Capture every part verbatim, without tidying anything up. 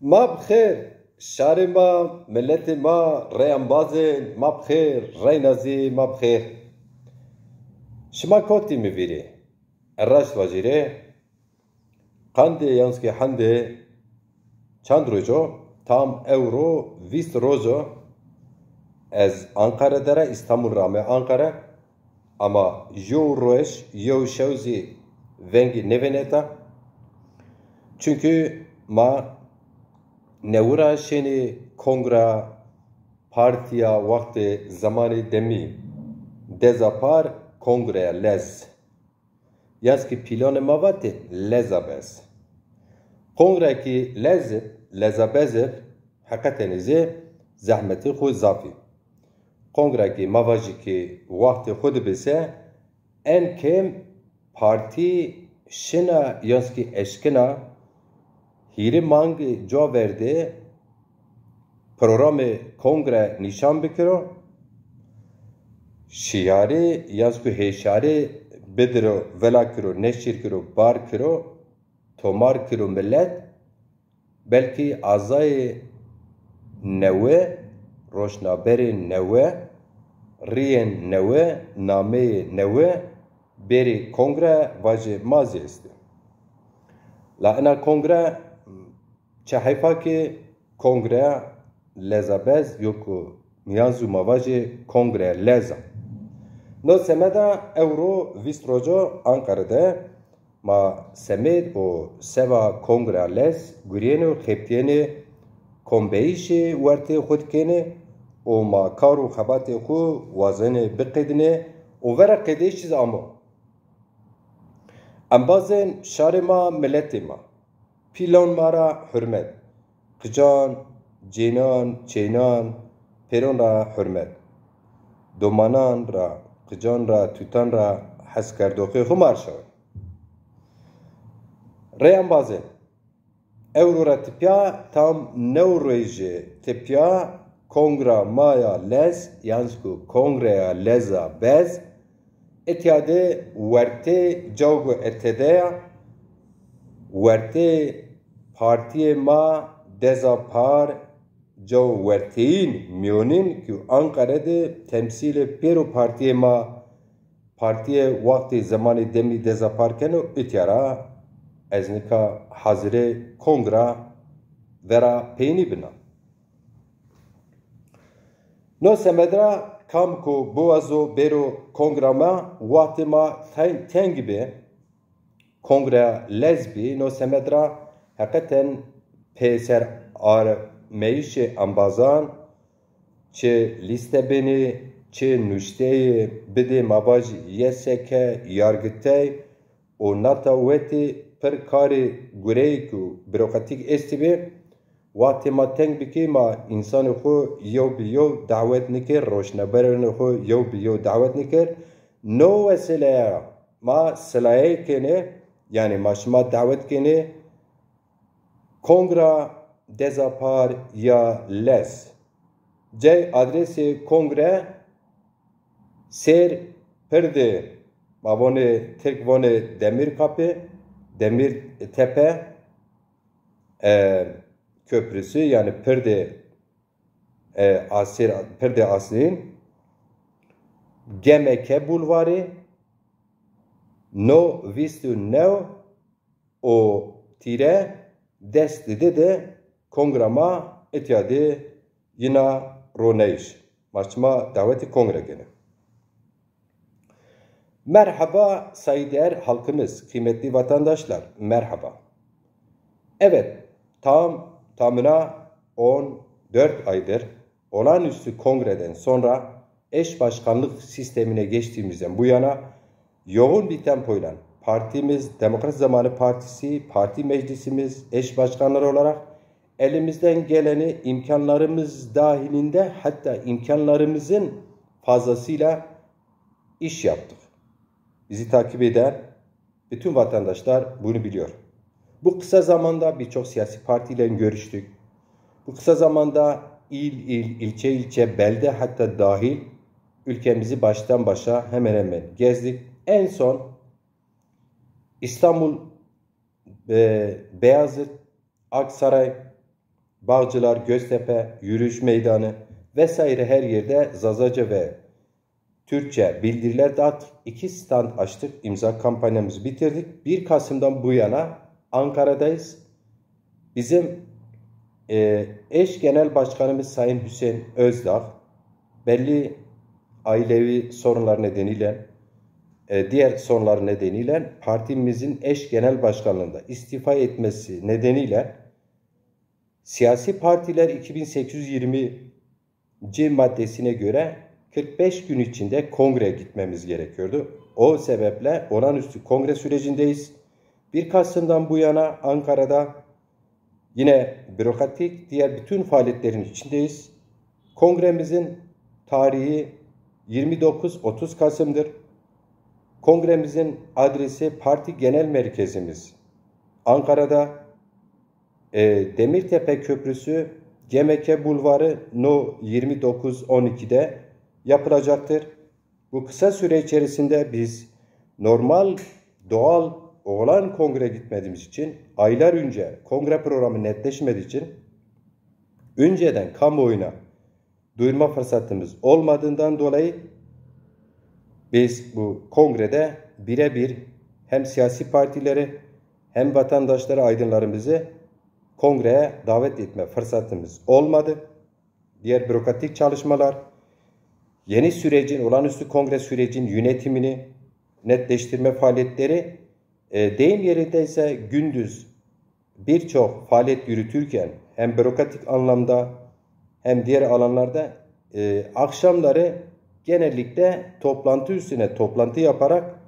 Ma bi xêr, şarê ma, miletê ma, rê embazên ma bi xêr, reyna zî ma bi xêr. Şima kotî mi vîrî? Erraş vajîrê. Qandê yan zî ki hendê çand roj o? Tam ewro vîst roj o. Ez Anqara de ra, Îstanbul ra ame Anqara. Ama yew roj, yew şew zî vengî nêvêneta. Çunkî ma newi ra şênî kongra partîya wextê zemanê demî, Deza Par, Kongreya Lez. Yan zî ki pîlanê ma vatê leza bez. Kongrekî lez ib, leza bez ib, heqetenî zî zehmetê xwu zaf î. Kongrekî ma vajî ki wextê xwu de bi se, en kêm partî şina yan zî ki eşkina hîrê mangê ca ver de programê kongre nîşan bikiro, şîyarî yan zî ku hêşarî bidiro, vila kiro, neşir kiro, bar kiro, tomar kiro milet, belkî azayê newe, roşnaberê newe, rîyên newe, nameyê newe bêrî kongre vajê ma zî estê. La ina kongre Çi heyfa ki kongreya leza bez yo ku mîyan zû ma vajê kongreya leza. No semeda ewro vîst rojo Anqara de ma semêd û seba kongreya lez gurîyêne û xebitîyêne kombeyîşê wertê xwu de kêne û ma kar û xebatê xwu wazenê biqedîne û vera qedeyîşî zî amo. Embazên şarê ma, miletê ma. Pîlon ma ra hurmet. Qican, cênan, çênan, pêron ra hurmet. Domanan ra, qican ra, tutan ra heskerdoxê xwu ma rşawê. Rê embazên, ewro ra tepîya tam new rojî tepîya kongra ma ya lez, yan zî ku kongreya leza bez, Etya de wertê cawgo etede ya, wertê partiyê ma Deza Par, caw werteyîn, mîyonîn ki Anqara de temsîlê pêro partiyê ma, partiyê wextê zemanê demî Deza Par keno, etya ra ez nika hazirê kongra vera peynî bina. No semed ra kam ku biwazo bêro kongra ma, wextê ma teng, teng bî, kongra lez bî, no semed ra heqeten pêser armeyişê embazan, çi lîste benê, çi nuşteyê bidê ma vajî Y S K, Yargıtay, û nata wetî pir karê gureyêk û burokratîk estîbî. Wextê ma teng bikê, ma însanê xwu yew bi yew dawet nikir, roşnaberênê xwu yew bi yew dawet nikir. No wesîleya ma silayey kenê, yanî ma şima dawet kenê, Kongra Deza Par ya Lez. Cey adresê kongre sêr pirdê, ma vonê, Tirk vonê Demir Kapı, Demir Tepe, e, Köprüsü, yanî pirdê, e, asir, pirdê asîn, G M K Bulvarı, no vîst û new, û tîre des dide de kongra ma etya de yina roneyîş. Ma şima dawetê kongre kenê. Merhaba saygıdeğer halkımız, kıymetli vatandaşlar, merhaba. Evet, tam tamına on dört aydır olağanüstü kongreden sonra eş başkanlık sistemine geçtiğimizden bu yana yoğun bir tempoyla partimiz, Demokrat Zamanı Partisi, parti meclisimiz, eş başkanları olarak elimizden geleni imkanlarımız dahilinde, hatta imkanlarımızın fazlasıyla iş yaptık. Bizi takip eden bütün vatandaşlar bunu biliyor. Bu kısa zamanda birçok siyasi partiyle görüştük. Bu kısa zamanda il il, ilçe ilçe, belde hatta dahil ülkemizi baştan başa hemen hemen gezdik. En son İstanbul, e, Beyazıt, Aksaray, Bağcılar, Göztepe, yürüyüş meydanı vesaire her yerde Zazaca ve Türkçe bildiriler dağıttık. İki stand açtık, imza kampanyamızı bitirdik. Bir Kasım'dan bu yana Ankara'dayız. Bizim e, eş genel başkanımız Sayın Hüseyin Özdağ belli ailevi sorunlar nedeniyle, e, diğer sorunlar nedeniyle partimizin eş genel başkanlığında istifa etmesi nedeniyle siyasi partiler iki bin sekiz yüz yirmi C maddesine göre kırk beş gün içinde kongreye gitmemiz gerekiyordu. O sebeple olağanüstü kongre sürecindeyiz. Bir Kasım'dan bu yana Ankara'da yine bürokratik diğer bütün faaliyetlerin içindeyiz. Kongremizin tarihi yirmi dokuz otuz Kasım'dır. Kongremizin adresi parti genel merkezimiz Ankara'da, e, Demirtepe Köprüsü, G M K Bulvarı, No yirmi dokuz on ikide yapılacaktır. Bu kısa süre içerisinde biz normal, doğal olan kongre gitmediğimiz için, aylar önce kongre programı netleşmediği için önceden kamuoyuna duyurma fırsatımız olmadığından dolayı biz bu kongrede birebir hem siyasi partileri hem vatandaşları, aydınlarımızı kongreye davet etme fırsatımız olmadı. Diğer bürokratik çalışmalar, yeni sürecin, olağanüstü kongre sürecin yönetimini netleştirme faaliyetleri, e, deyim yerindeyse gündüz birçok faaliyet yürütürken hem bürokratik anlamda hem diğer alanlarda, e, akşamları genellikle toplantı üstüne toplantı yaparak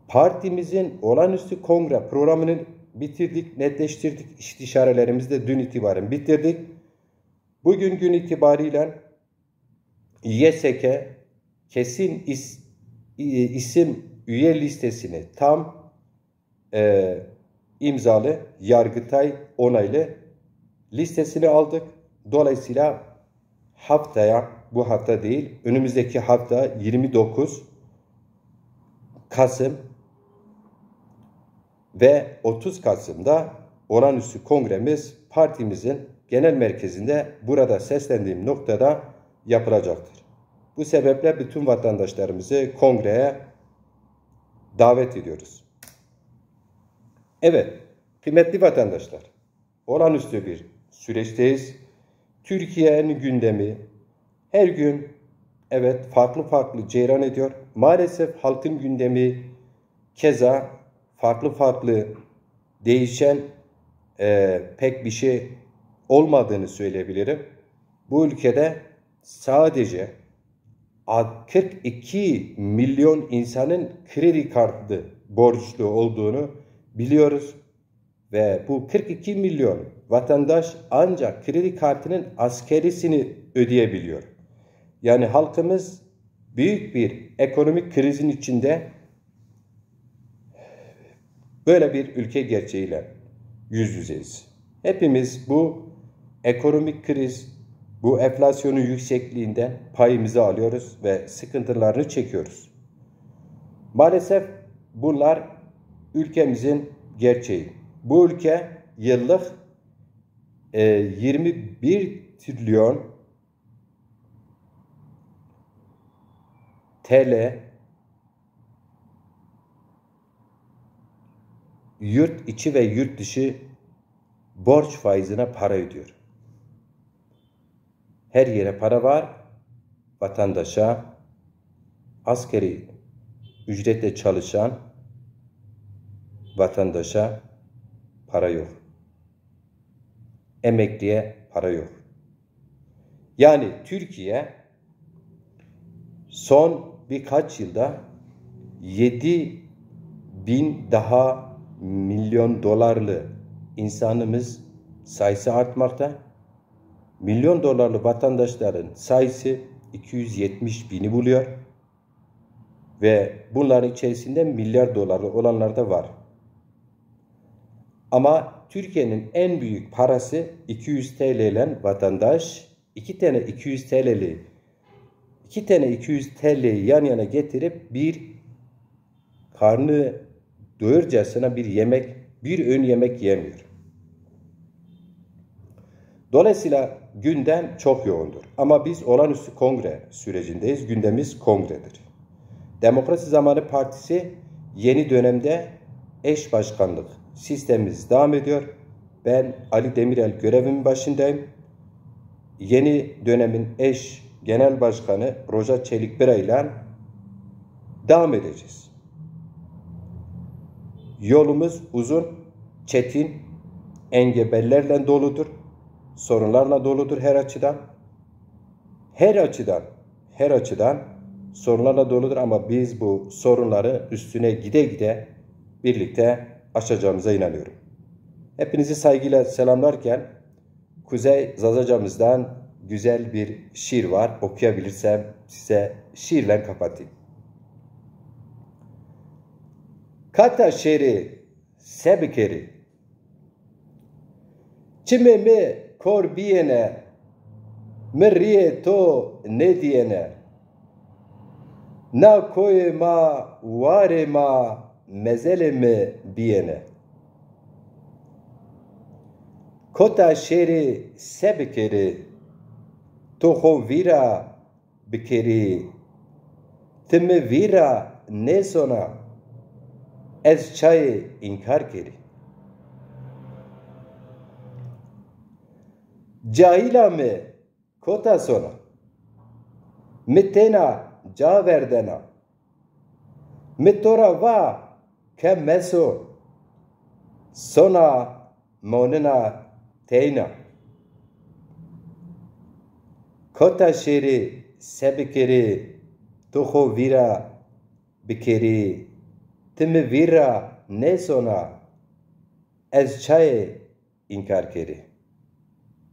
partimizin olağanüstü kongre programını bitirdik, netleştirdik. İstişarelerimizi de dün itibaren bitirdik. Bugün gün itibariyle Y S K kesin is-, i-, isim üye listesini tam, e, imzalı, Yargıtay onaylı listesini aldık. Dolayısıyla haftaya, bu hafta değil, önümüzdeki hafta yirmi dokuz Kasım ve otuz Kasım'da olağanüstü kongremiz partimizin genel merkezinde, burada seslendiğim noktada yapılacaktır. Bu sebeple bütün vatandaşlarımızı kongreye davet ediyoruz. Evet, kıymetli vatandaşlar, olağanüstü bir süreçteyiz. Türkiye'nin gündemi her gün, evet, farklı farklı ceyran ediyor. Maalesef halkın gündemi keza farklı farklı, değişen, e, pek bir şey olmadığını söyleyebilirim. Bu ülkede sadece ad-, kırk iki milyon insanın kredi kartı borçlu olduğunu biliyoruz. Ve bu kırk iki milyon vatandaş ancak kredi kartının asgarisini ödeyebiliyor. Yani halkımız büyük bir ekonomik krizin içinde, böyle bir ülke gerçeğiyle yüz yüzeyiz. Hepimiz bu ekonomik kriz, bu enflasyonun yüksekliğinden payımızı alıyoruz ve sıkıntılarını çekiyoruz. Maalesef bunlar ülkemizin gerçeği. Bu ülke yıllık, e, yirmi bir trilyon T L yurt içi ve yurt dışı borç faizine para ödüyor. Her yere para var, vatandaşa, asgari ücretle çalışan vatandaşa para yok. Emekliye para yok. Yani Türkiye son birkaç yılda yedi bin daha milyon dolarlı insanımız sayısı artmakta. Milyon dolarlı vatandaşların sayısı iki yüz yetmiş bini buluyor. Ve bunların içerisinde milyar dolarlı olanlar da var. Ama Türkiye'nin en büyük parası iki yüz T L ile vatandaş iki tane iki yüz T L'li, iki tane iki yüz T L'yi yan yana getirip bir karnı doyurcasına bir yemek, bir öğün yemek yemiyor. Dolayısıyla gündem çok yoğundur. Ama biz olağanüstü kongre sürecindeyiz. Gündemimiz kongredir. Demokrasi Zamanı Partisi yeni dönemde eş başkanlık sistemimiz devam ediyor. Ben Ali Demirel görevimin başındayım. Yeni dönemin eş genel başkanı Roca Çelikbira ile devam edeceğiz. Yolumuz uzun, çetin, engebellerle doludur, sorunlarla doludur her açıdan. Her açıdan, her açıdan sorunlarla doludur ama biz bu sorunları üstüne gide gide birlikte aşacağımıza inanıyorum. Hepinizi saygıyla selamlarken Kuzey Zazacamızdan güzel bir şiir var. Okuyabilirsem size şiirle kapatayım. Kata şêrê se bikerî? Çimê mi kor bîyêne, mi rîyê to nêdîyêne. Na koyê ma, warê ma, mezelê mi bîyêne. Kota şêrî se bikerî? To xo vîra bikerî. Ti mi vîra nêsona, ez çayê înkar kerî. Cahîla mi kota sona? Mi têna ca verdena. Mi to ra va ke meso, sona monina teyna. Kota şêrî se bikerî, to xo vîra bikerî, ti mi vîra nêsona, ez çayê înkar kerî.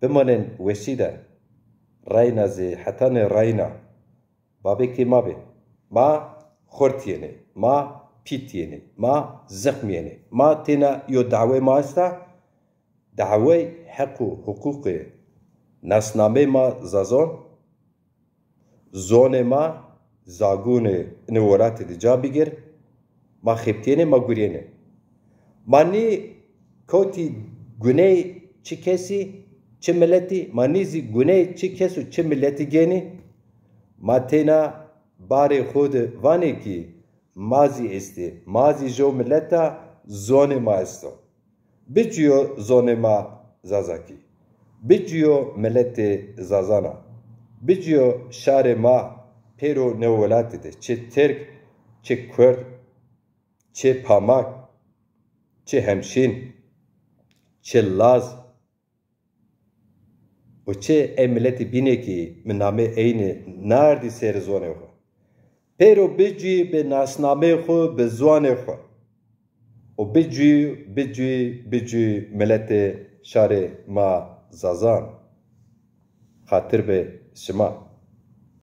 Bimanên weşî de, reyna zî hetanê reyna. Babekê ma bê. Ma xurt yenê, ma pît yenê, ma zixm yenê. Ma têna yo dawê ma esta, dawey heq û huqûqê nasnameyê ma Zazon, zonê ma, zagonê ini welatî de ca bigir, ma xebitîyenê, ma gurîyenê. Ma nî kotî guney çi kesî, çi miletî, ma nî zî guney çi kes û çi miletî gênî. Ma têna barê xo de vanê kî ma zî estê, ma zî jew milet a, zonê ma esto. Bicîyo zonê ma Zazakî. Bicîyo miletê Zazana. Bicîyo şarê ma pêro nêwelatî de çi Tirk, çi Kurd, çi Pamak, çi Hemşîn, çi Laz û çi ey miletî bînê kî mi namê eynî nardî serê zonê xo. Pêro bicî bi nasnameyê xo, bi ziwanê xo. Û bicî, bicî, bicî miletê şarê ma Zazan. Xatir be şima.